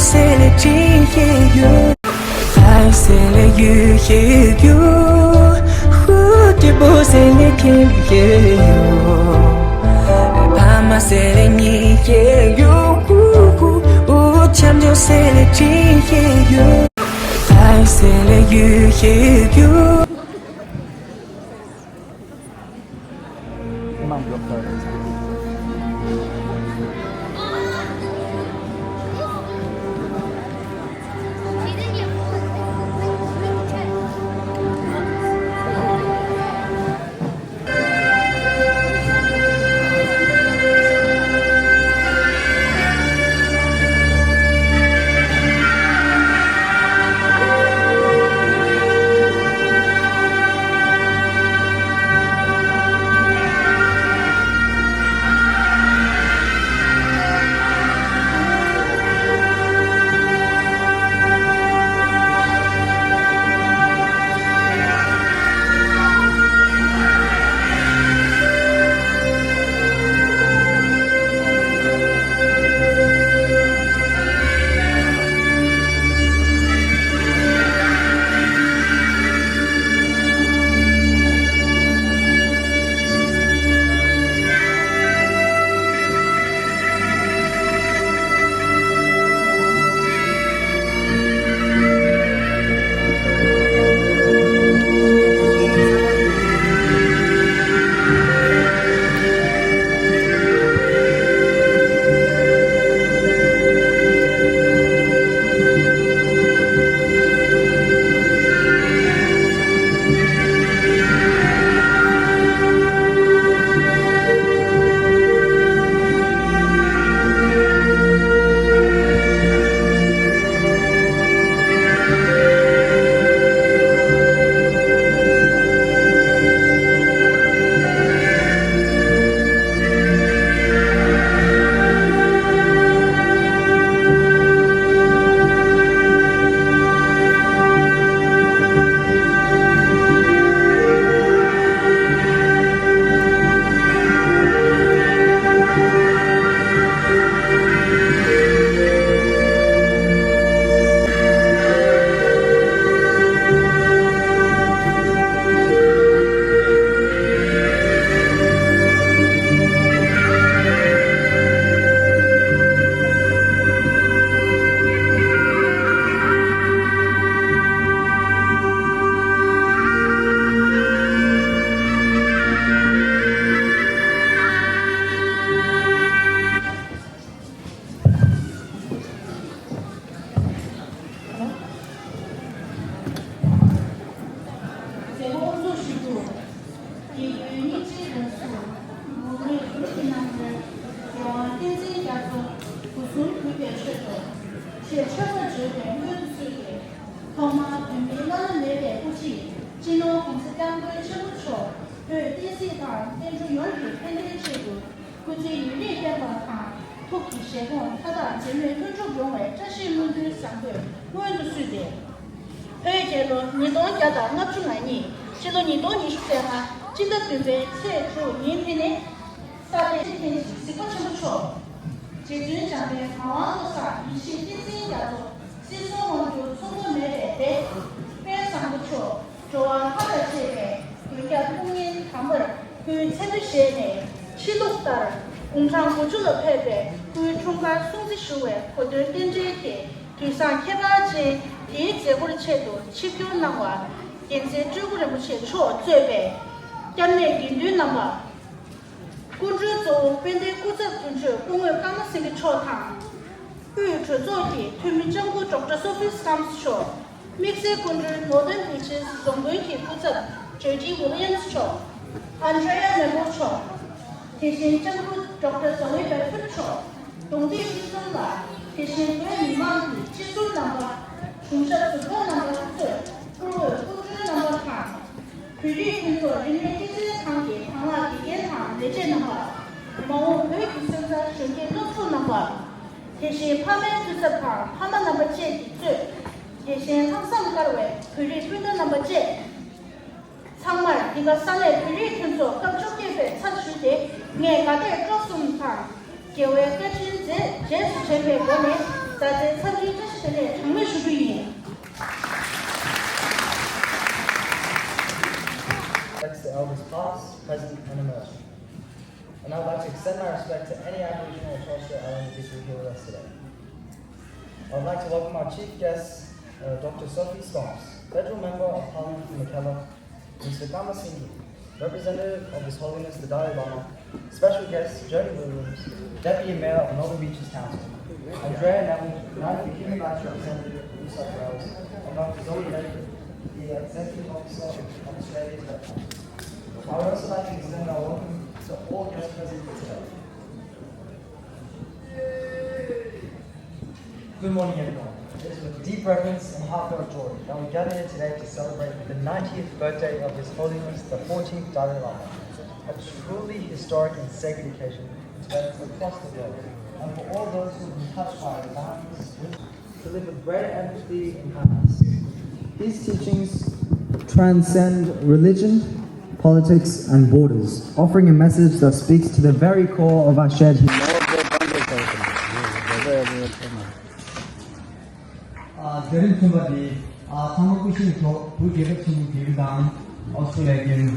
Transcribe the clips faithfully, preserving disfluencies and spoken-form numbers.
谁来听也有，爱谁来有也有，蝴蝶不谁来听也有，爸妈谁来你也有，呜呜，我抢救谁来听也有，爱谁来有也有。མཛད་སྒོ་དབུ་འཛུགས་ཞུ་རྒྱུ། དགེ་འདུན་སྙིང་རྗེའི་རང་གཟུགས། ངོ་མི་གུ་རུ་གི་རྣམ་ཐར། རྒྱལ་དབང་བསྟན་འཛིན་རྒྱ་མཚོ་སྐུ་གསུང་གུས་པའི་མཆོད་དོ། ཞེས་མཆོད་པར་བརྗོད་པའི་སྔོན་དུ་བསུས་ཏེ། ཐོག་མར་དོན་མེད་བླ་ན་མེད་པའི་སྐུ་ཕྱིར་སྤྱི་ནོར་༸གོང་ས་༸སྐྱབས་མགོན་ཆེན་པོ་མཆོག་བོད་བསྟན་སྲིད་དང་བསྟན་འགྲོ་ཡོངས་ཀྱི་ཕན་བདེའི་ཆེད་དུ་སྐུ་ཚེ་ཡུན་རིང་བརྟན་པ་དང་ཐུགས་ཀྱི་བཞེད་དགོངས་མཐའ་དག་འབྱོན་མེད་མཐར་འཇུག་ཡོང་བའི་བཀྲ་ཤིས་སྨོན་འདུན་བཟང་པོས་སྔོན་དུ་བསུས་ཏེ། བོད་རྒྱལ་ལོ་ཉིས་སྟོང་བརྒྱ་དང་ལྔ་བཅུ་ང་གཉིས། སྤྱི་ལོ་ཉིས་སྟོང་ཉི་ཤུ་རྩ་ལྔ། སྤྱི་ཟླ་བདུན་པའི་ཚེས་དྲུག་ཉིན་དེ་ནི། ས་གནས་ཆེན་གཟིགས་པ་ཆེན་པོ་མཆོག་རྗེ་བཙུན་འཇམ་དཔལ་ངག་དབང་བློ་བཟང་ཡེ་ཤེས་བསྟན་འཛིན་རྒྱ་མཚོ། སྲིད་གསུམ་དབང་སྒྱུར་མཚུངས་པ་མེད་པའི་སྡེ། དཔལ་བཟང་པོ་མཆོག་འགྲོ་བ་མཁའ་དང་བཅས་པའི་མགོན་སྐྱབས་དཔུང་གཉེན་དམ་པར་སྐུའི་མཚན་བསྟོད་བཞེས་ནས། ཕྱི་ལུགས་ལྟར་དགུང་གྲངས་དགུ་བཅུ་ལ་ཕེབས་པའི་སྐུའི་འཁྲུངས་སྐར་སྲུང་བརྩི་ཞུ་བའི་གོ་སྟོན་རྟེན་འབྲེལ་གྱི་དུས་བཟང་ཁྱད་པར་ཅན་དེའི་མཛད་སྒོར་ཆེད་དུ་ཆིབས་བསྒྱུར་གནང་བ། རྒྱལ་མཚན་སྤྲུལ་སྐུ་རིན་པོ་ཆེ་མཆོག་གཙོས་པའི་སྐྱབས་གནས་དགེ་འདུན་རྣམ་པ། སྐུ་མགྲོན་གཙོ་བོ་དཔལ་ལྡན་སྐུ་ཚབ་དོན་གཅོད་སྐུ་ངོ་ཀརྨ་སེང་གེ་མཆོག་དང་། དབུས་གྲོས་ཚོགས་ཀྱི་འཐུས་མི་ལྕམ་སྐུ་ཌོག་ཊར་སོ་ཕི་སི་ཀམ་སི་མཆོག་དམིགས་བསལ་སྐུ་མགྲོན་ནོར་དོན་བི་ཤེས་རྫོང་དཔོན་གྱི་སྐུ་ཚབ་ཇོ་ཌི་ཝི་ལི་ཡམ་སི་མཆོག་ཨན་ཌྲེ་ཡ་མེ་མོར་མཆོག་དེ་བཞིན་ལྕམ་སྐུ་ཌོག་ཊར་ཟ་ཝེ་བེ་ཕུར་མཆོག་གདོང་འདེད་སྤྱི་ཚོགས་ལ། དེ་བཞིན་བོད་མི་མང་གི་སྤྱི་ཟུར་རྣམ་པ། གཞུང་ཞབས་ཟུར་པ་རྣམ་པ་གཙོས་བཀུར་འོས་སྐུ་མགྲོན་རྣམ་པ་དང་། བོད་རིགས་མཐུན་ཚོགས་རིག་གནས་སྤྱི་ཚན་ཁང་གི་དང་བླངས་དགེ་རྒན་དང་ལས་བྱེད་རྣམ་པ། མ་འོངས་བོད་ཀྱི་སོན་རྩ་གཞོན་སྐྱེས་སློབ་ཕྲུག་རྣམ་པ། དེ་བཞིན་ཕ་མའི་འཐུས་ཚབ་དང་ཕ་མ་རྣམ་པ་བཅས་ཀྱིས་གཙོས། དེ་བཞིན་ལྷག་བསམ་དཀར་བའི་བོད་རིགས་སྤུན་ཟླ་རྣམ་པ་བཅས། ཚང་མར་འདི་ག་ས་གནས་བོད་རིགས་མཐུན་ཚོགས་སྐབས་བཅོ་བརྒྱད་པའི་ཚབ་ཞུས་ཏེ། ངས་དགའ་དད་སྤྲོ་གསུམ་དང་། རྒྱལ་བའི་བཀའ་དྲིན་རྗེས་རྗེས་སུ་དྲན་པའི་སྒོ་ནས། ད་ལྟའི་ཚར་གྱི་བཀྲ་ཤིས་བདེ་ལེགས་གྲངས་མེད་ཞུ་རྒྱུ་ཡིན། Respects to elders past, present, and emerging. And I would like to extend my respect to any Aboriginal or Torres Strait Islander individual here with us today. I would like to welcome our chief guest, uh, Doctor Sophie Scoggins, Federal Member of Parliament for Mackellar, Mister Kama Singye, representative of His Holiness the Dalai Lama, special guest Joni Williams, Deputy Mayor of Northern Beaches Council, Andrea Neville, Ninth Human Rights Representative of New South Wales, and Doctor Zoe Ledford, the Executive Officer of Australia's Red Cross. I would also like to extend our welcome to all guests present here today. Good morning, everyone. It is with deep reverence and heartfelt joy that we gather here today to celebrate the ninetieth birthday of His Holiness the fourteenth Dalai Lama, a truly historic and sacred occasion to Tibetans across the world, and for all those who have been touched by our Dalai Lama's wisdom to live with greater empathy and kindness. His teachings transcend religion, politics, and borders, offering a message that speaks to the very core of our shared humanity. ཨ། དེ་རིང་ཐུམ་པ་འདི། ཨ། ཚང་མ་སྐུ་ཞབས་ཐོག་བོད་རྒྱལ་ཁབ་ཆེན་པོ་བརྒྱུད་དང་ཨོ་སི་ཀྲི་ལི་ཡ་རྒྱལ་ཡུམ།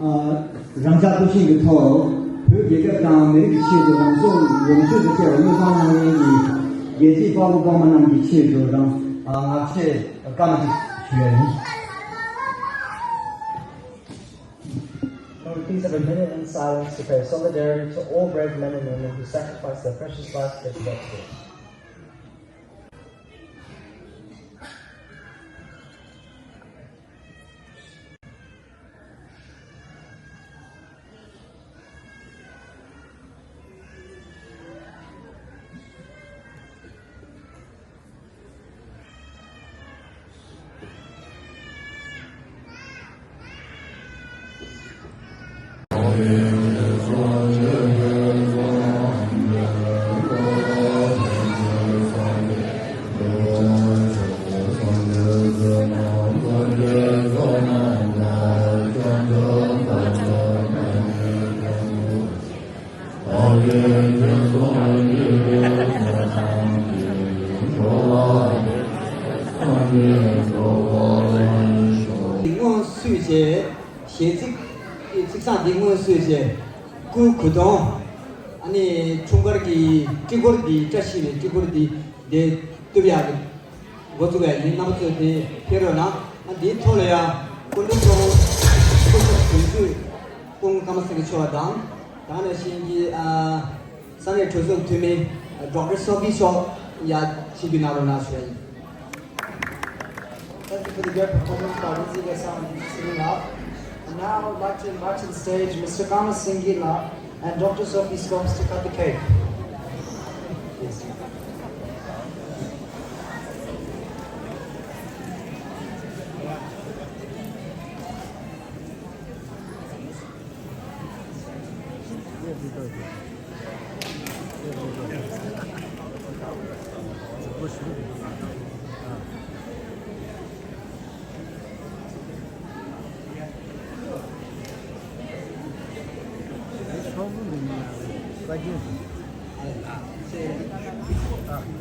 ཨ། རང་ཅག་སྐུ་ཞབས་ཀྱི་ཐོག་བོད་རྒྱལ་ཁབ་དང་མི་རིགས་ཀྱི་ཆེད་དུ་རང་སྲོག་ཡོངས་བཤད་དུ་བཅར་བ་དངོས་བསམ་གནང་མཁན་གྱི་རྒྱལ་གཅེས་དཔའ་བོ་དཔའ་མོ་རྣམས་ཀྱི་ཆེད་དུ་རང་ཨ་ངག་བཅད་སྐར་མ་གཅིག་ཞུ་ཡ་ཡིན། Please have a minute in silence to pay solidarity to all brave men and women who sacrificed their precious lives to protect us. སྔོན་སུས་བྱས། གཞས་ཚིག་ཚིག་བཟང་འདི་སྔོན་སུས་བྱས། སྐུའི་གོས་ཐུང་། ཨ་ནི་འཁྲུངས་སྐར་གྱི་སྤྲི་གོར་འདི། བཀྲ་ཤིས་པའི་སྤྲི་གོར་འདི་འདི་གཏུབ་ཡག་གི་འགོ་བཙུགས་ཡ་ཡིན། རྣམ་པ་ཚོས་དེ་ཕེབས་རོགས་གནང་། ཨ་འདིའི་ཐོག་ལ་ཡ་སྐུ་མགྲོན་གཙོ་བོ་སྐུ་ཞབས་དོན་གཅོད་ཀུན་དགའ་ཀརྨ་སེང་གེ་མཆོག་དང་། དེ་ནང་བཞིན་གྱི་ཨ་ས་གནས་གྲོས་ཚོགས་འཐུས་མི་ཌོག་ཊར་སོ་ཕི་མཆོག་ཡ་ཆིབས་བསྒྱུར་གནང་རོགས་གནང་ཞུ་ཡ་ཡིན། Thank you for the great performance by Rinzi Gesang and Singing Love. And now I'd like to invite to the stage Mister Kama Singila and Doctor Sophie Scopes to cut the cake. Yes.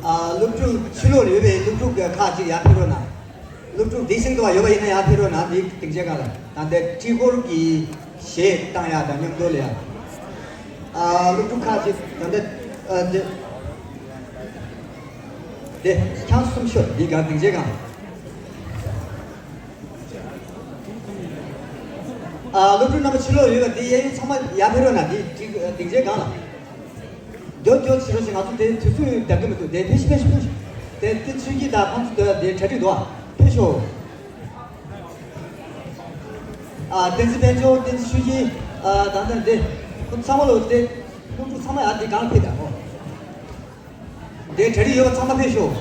ཨ། སློབ་ཕྲུག་ཕྱི་ལོགས་ལ་ཡོད་པའི་སློབ་ཕྲུག་ཁག་ཅིག་ཡར་ཕེབས་རོགས་གནང་། སློབ་ཕྲུག་དེ་བཞིན་དུ་ཡོད་པ་ཡིན་ན་ཡར་ཕེབས་རོགས་གནང་། དེ་སྡིངས་ཆའི་སྒང་ལ། ད་ལྟའི་སྤྲི་གོར་གྱི་གཞས་བཏང་ཡག་དང་མཉམ་དུ་ལ་ཡ། ཨ། སློབ་ཕྲུག་ཁག་ཅིག་ད་ལྟ་ཨ་དེ་དེ་ཁྱང་གསུམ་ཤོར་འདི་ག་སྡིངས་ཆའི་སྒང་། ཨ། སློབ་ཕྲུག་རྣམ་པ་ཕྱི་ལོགས་ཡོད་པ་དེ་གཡས་གཡོན་ཚང་མ་ཡར་ཕེབས་རོགས་གནང་། དེ་སྡིངས་ཆའི་སྒང་ལ། མགྱོགས་མགྱོགས་བྱེད་རོགས་ཞེས། ང་ཚོ་དེ་དུས་ཚོད་འདང་གི་མི་འདུག་དེ་ཕེབས་ཤོག་ཕེབས་ཤོག་ཕེབས་ཤོག་དེ་དེ་ཆོས་སྐྱིད་དང་ཁོང་ཚོ་དེ་དེ་གྲ་སྒྲིག་འདུག་ཨ། ཕེབས་ཤོག་ཨ། བསྟན་འཛིན་དཔལ་འབྱོར། བསྟན་འཛིན་ཆོས་སྐྱིད། ཨ། དང་ལྡན་དེ་ཁོ་ཚང་མ་ལོ་དེ་སློབ་ཕྲུག་ཚང་མ་ཡར་དེ་སྒང་ལ་ཕེབས་དང་། ཨོ། དེ་གྲ་སྒྲིག་ཡོད་པ་ཚང་མ་ཕེབས་ཤོག་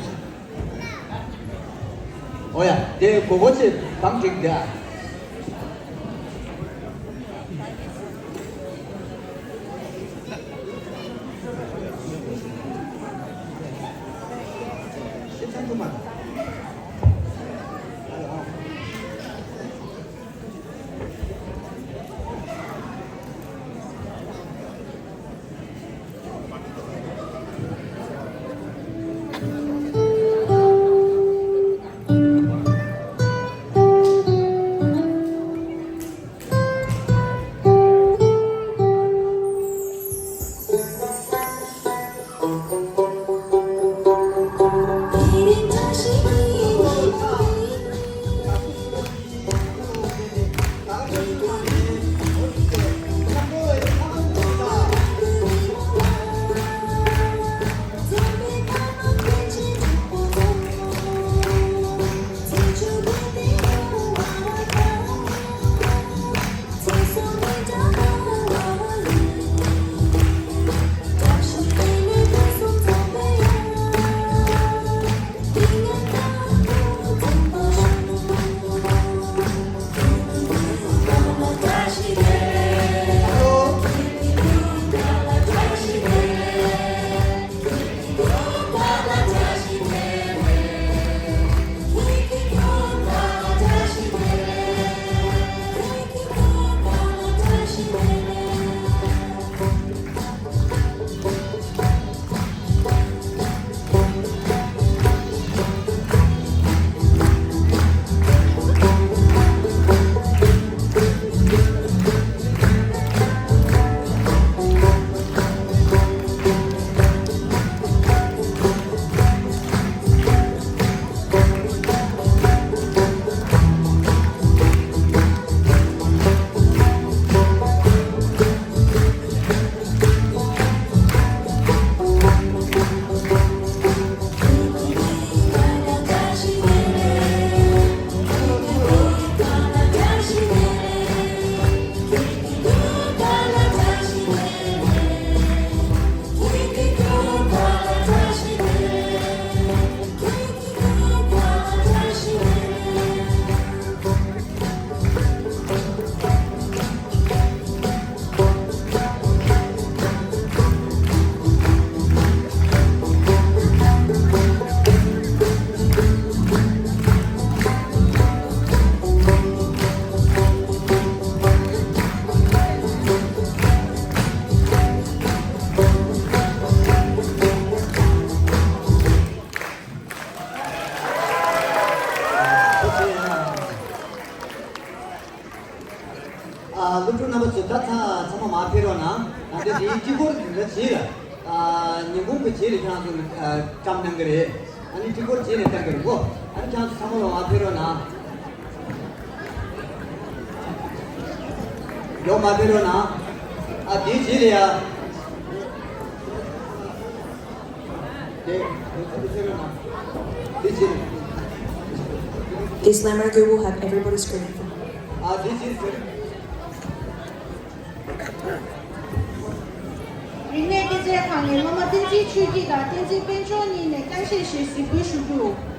ཨོ་ཡ། དེ་མགོ་སྐོར་བྱེད་དང་འགྲིག་དེ། ཨ། སློབ་ཕྲུག་རྣམ་པ་ཚོ་ད་ཚང་ཚང་མ་མར་ཕེབས་རོགས་གནང་། ད་ལྟ་དེའི་སྤྲི་གོར་འདི་འདྲ་བྱས་ལ། ཨ། ཉིན་གུང་གི་རྗེས་ལ་ཁྱེད་རང་ཚོ་བཀྲམ་གནང་གི་རེད། ཨ་ནི་སྤྲི་གོར་རྗེས་ནས་བཏང་གི་རེད་གོ། ཨ་ནི་ཁྱེད་རང་ཚོ་ཚང་མ་ལོག་མར་ཕེབས་རོགས་གནང་། ཡོག་མར་ཕེབས་རོགས་གནང་། ཨ། དེའི་རྗེས་ལ་ཡ། དེ། དེའི་རྗེས་ལ། Disclaimer, we will have everybody screaming for help. ཨ། དེའི་རྗེས་ལ། རིག་གནས་སྐྱེད་ཚལ་ཁང་ནས་སློབ་མ་བསྟན་འཛིན་ཆོས་སྐྱིད་དང་བསྟན་འཛིན་དཔལ་འབྱོར་གཉིས་ནས་རྐྱང་གཞས་ཤིག་གཟིགས་འབུལ་ཞུ་རྒྱུ།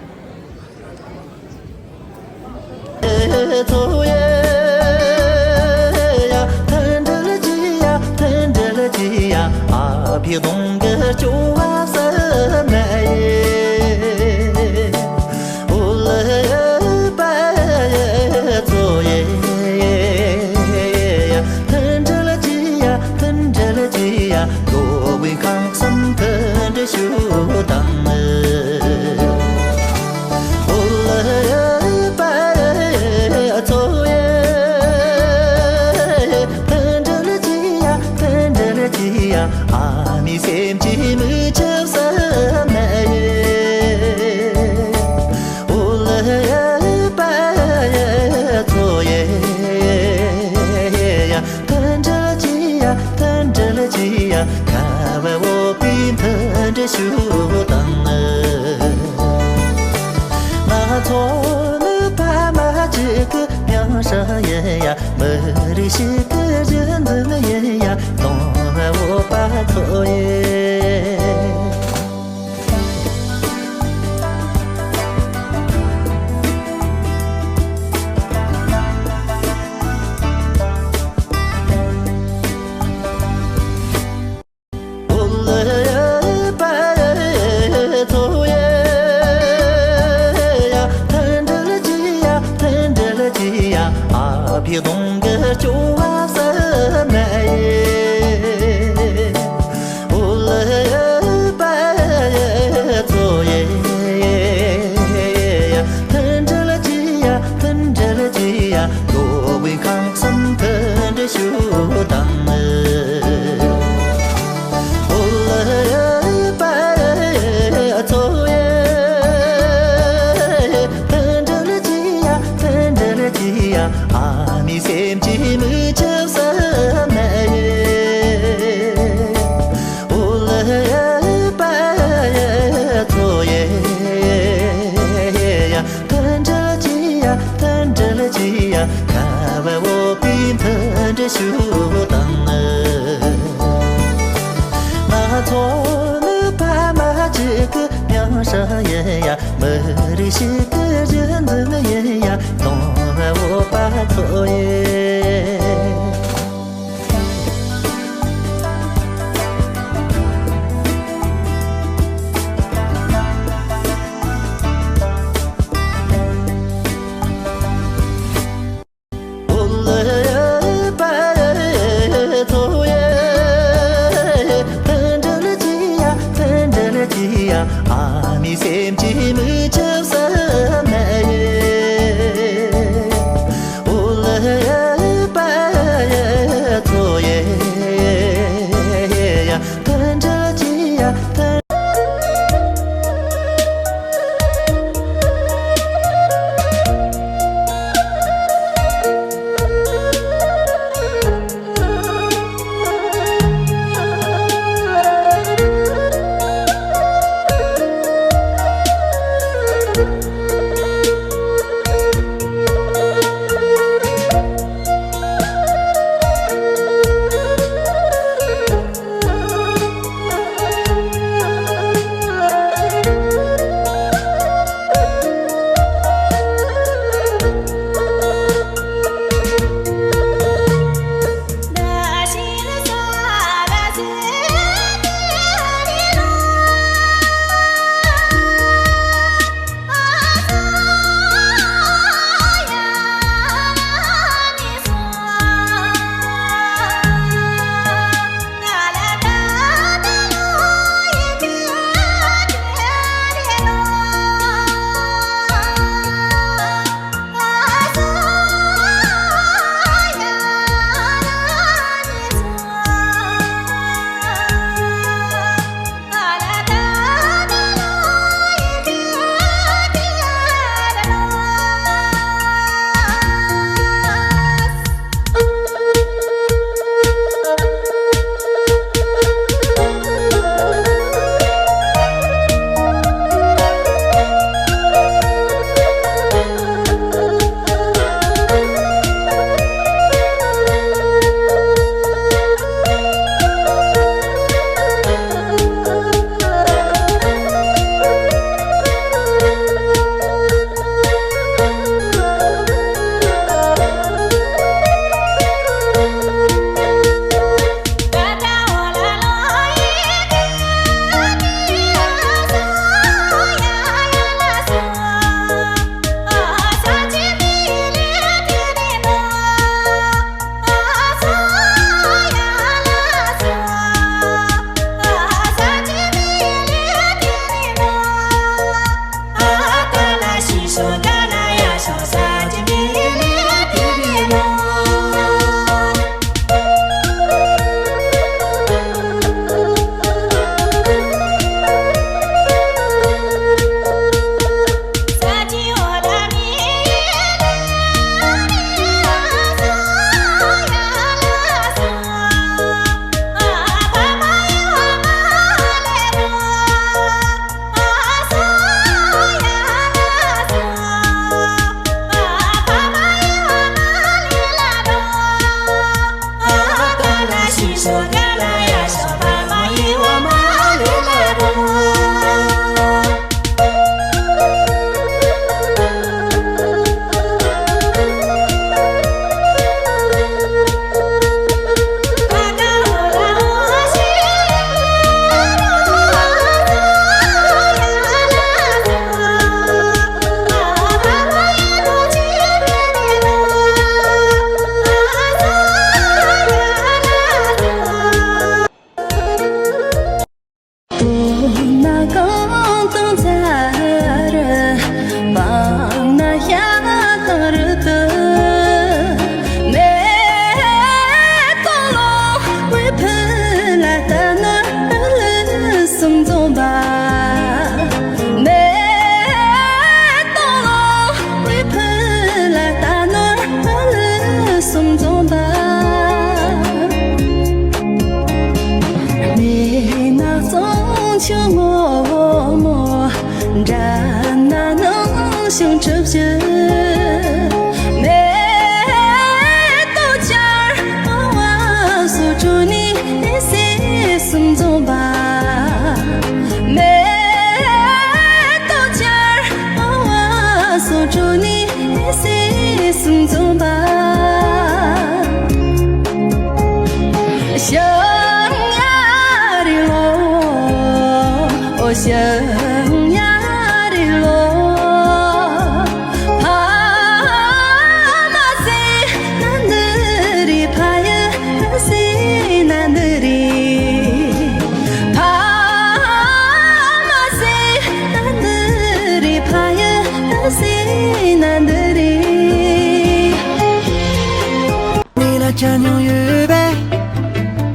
བྱ་མྱོང་ཡོད་པས།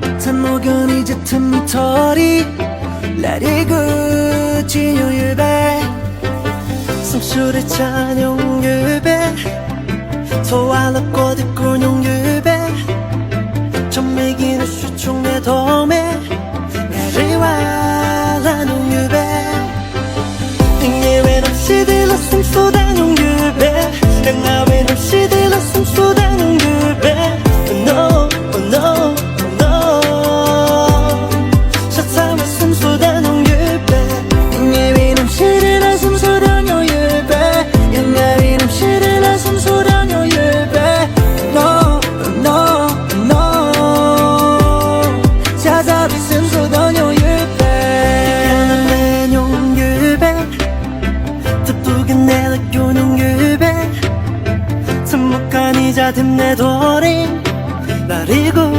མཚན་མོ་གང་ནས་ཇི་ཐུབ་ནས་ཐོ་རེ་ལ་རེ་དགོད་བྱེད་མྱོང་ཡོད་པས། སེམས་ཤུགས་རེ་ཆག་མྱོང་ཡོད་པས། འཚོ་བ་ལ་གོ་བདེ་བཀོལ་མྱོང་ཡོད་པས། ཆོ་མེད་ཀྱི་ནུ་ཞོ་ཆུང་ནས་ཐོག་མེད། ང་རེ་བ་ལྷག་མྱོང་ཡོད་པས། ཉེ་བའི་གནམ་གཤིས་དེ་ལ་སེམས་གསོ་བཏང་མྱོང་ཡོད་པས། སྔ་བའི་གནམ་གཤིས་དེ་ལ་སེམས་གསོ་བཏང་མྱོང་ཡོད་པས། No, no, no. ཤ་ཚ་བའི་སེམས་གསོ་བཏང་མྱོང་ཡོད་པས། ཉེ་བའི་གནམ་གཤིས་དེ་ལ་སེམས་གསོ་བཏང་མྱོང་ཡོད་པས། སྔ་བའི་གནམ་གཤིས་དེ་ལ་སེམས་གསོ་བཏང་མྱོང་ཡོད་པས། No, no, no. ཤ་ཚ་བའི་སེམས་གསོ་བཏང་མྱོང་ཡོད་པས། ཡང་ན་ལས་མྱོང་ཡོད་པས། ཐབས་སྡུག་གི་གནས་ལ་གྱུར་མྱོང་ཡོད་པས། མཚན་མོ་ཁ་ནས་ཇ་ཐེམ་ནས་ཐོ་རེ་ལ་རེ་དགོད་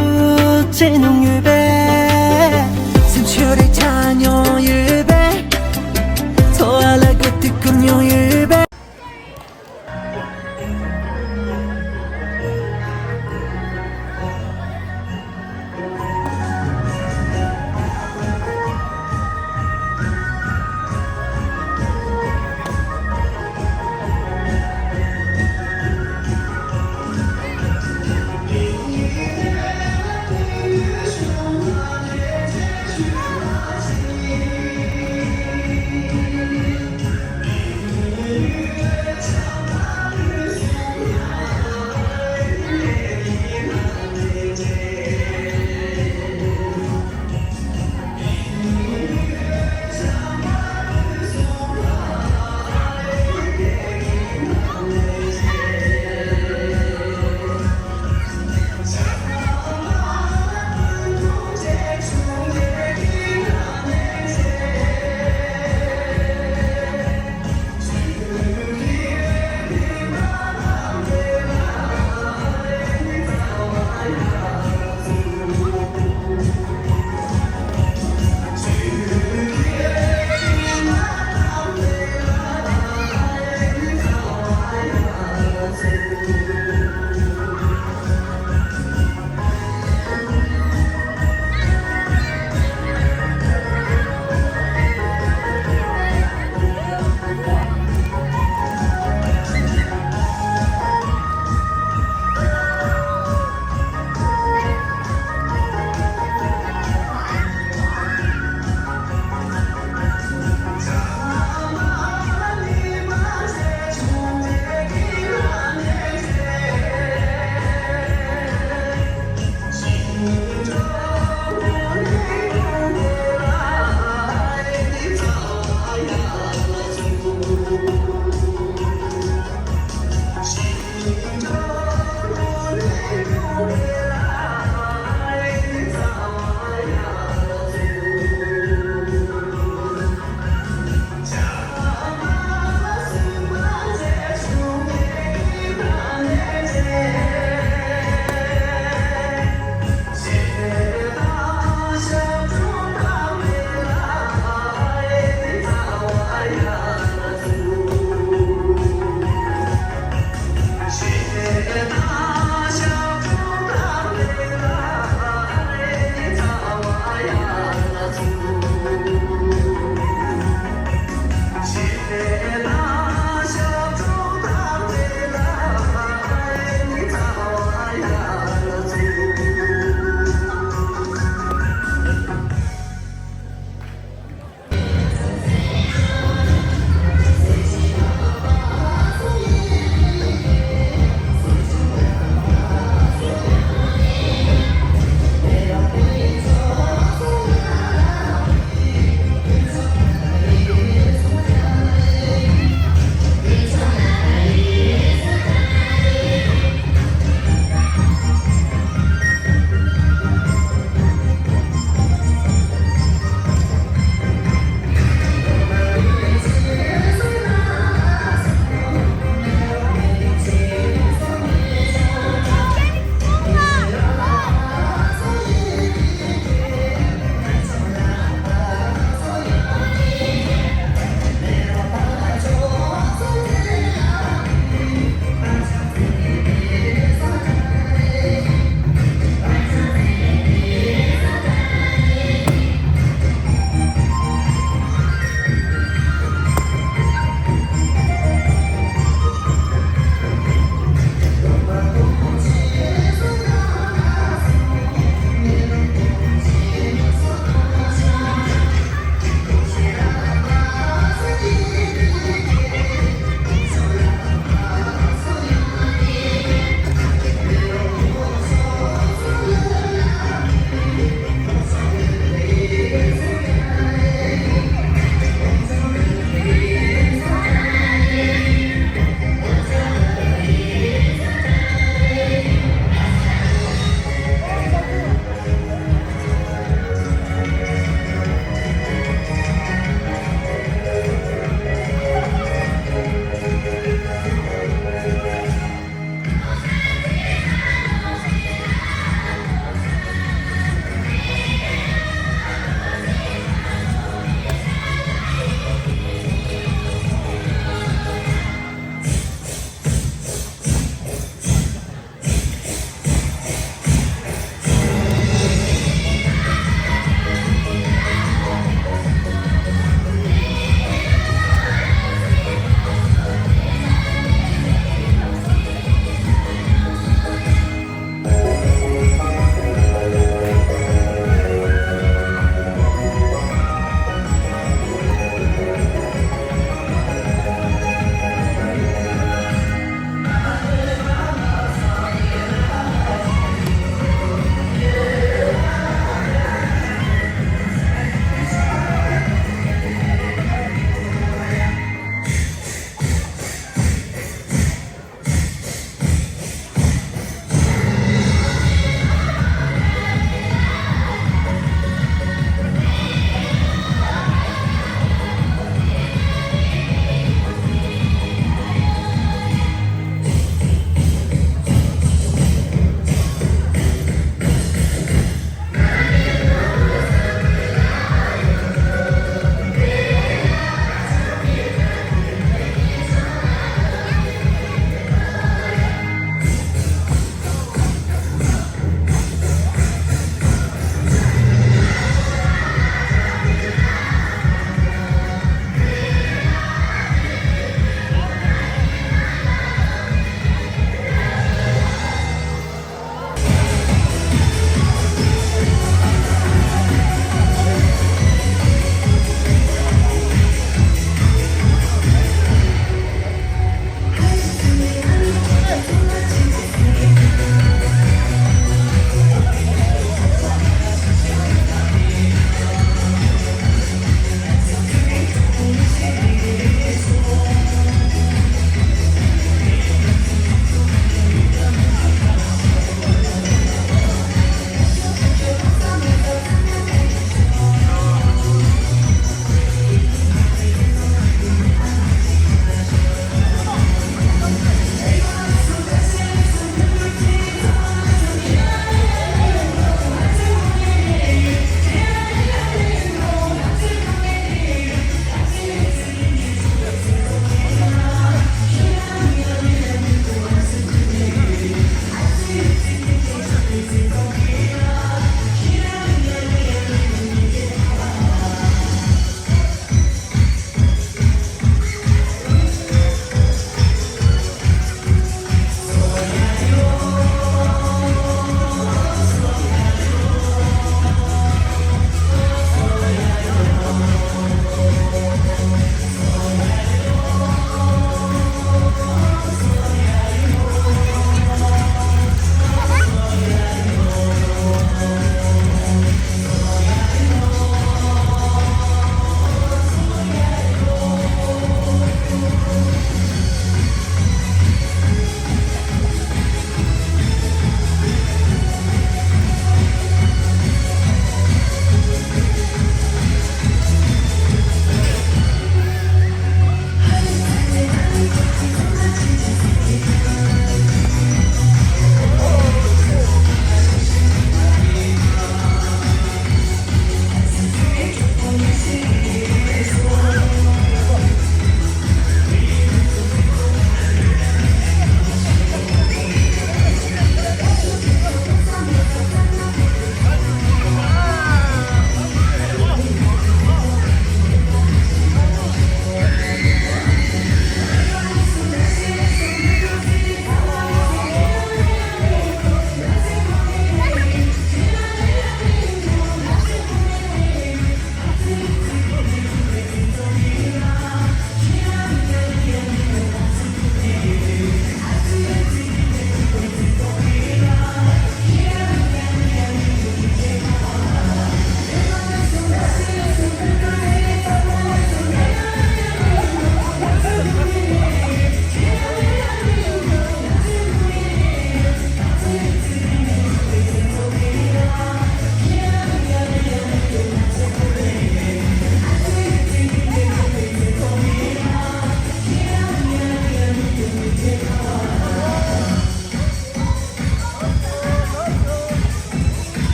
བྱེད་མྱོང་ཡོད་པས། སེམས་ཤུགས་རེ་ཆག་མྱོང་ཡོད་པས། འཚོ་བ་ལ་གོ་བདེ་བཀོལ་མྱོང་ཡོད་པས།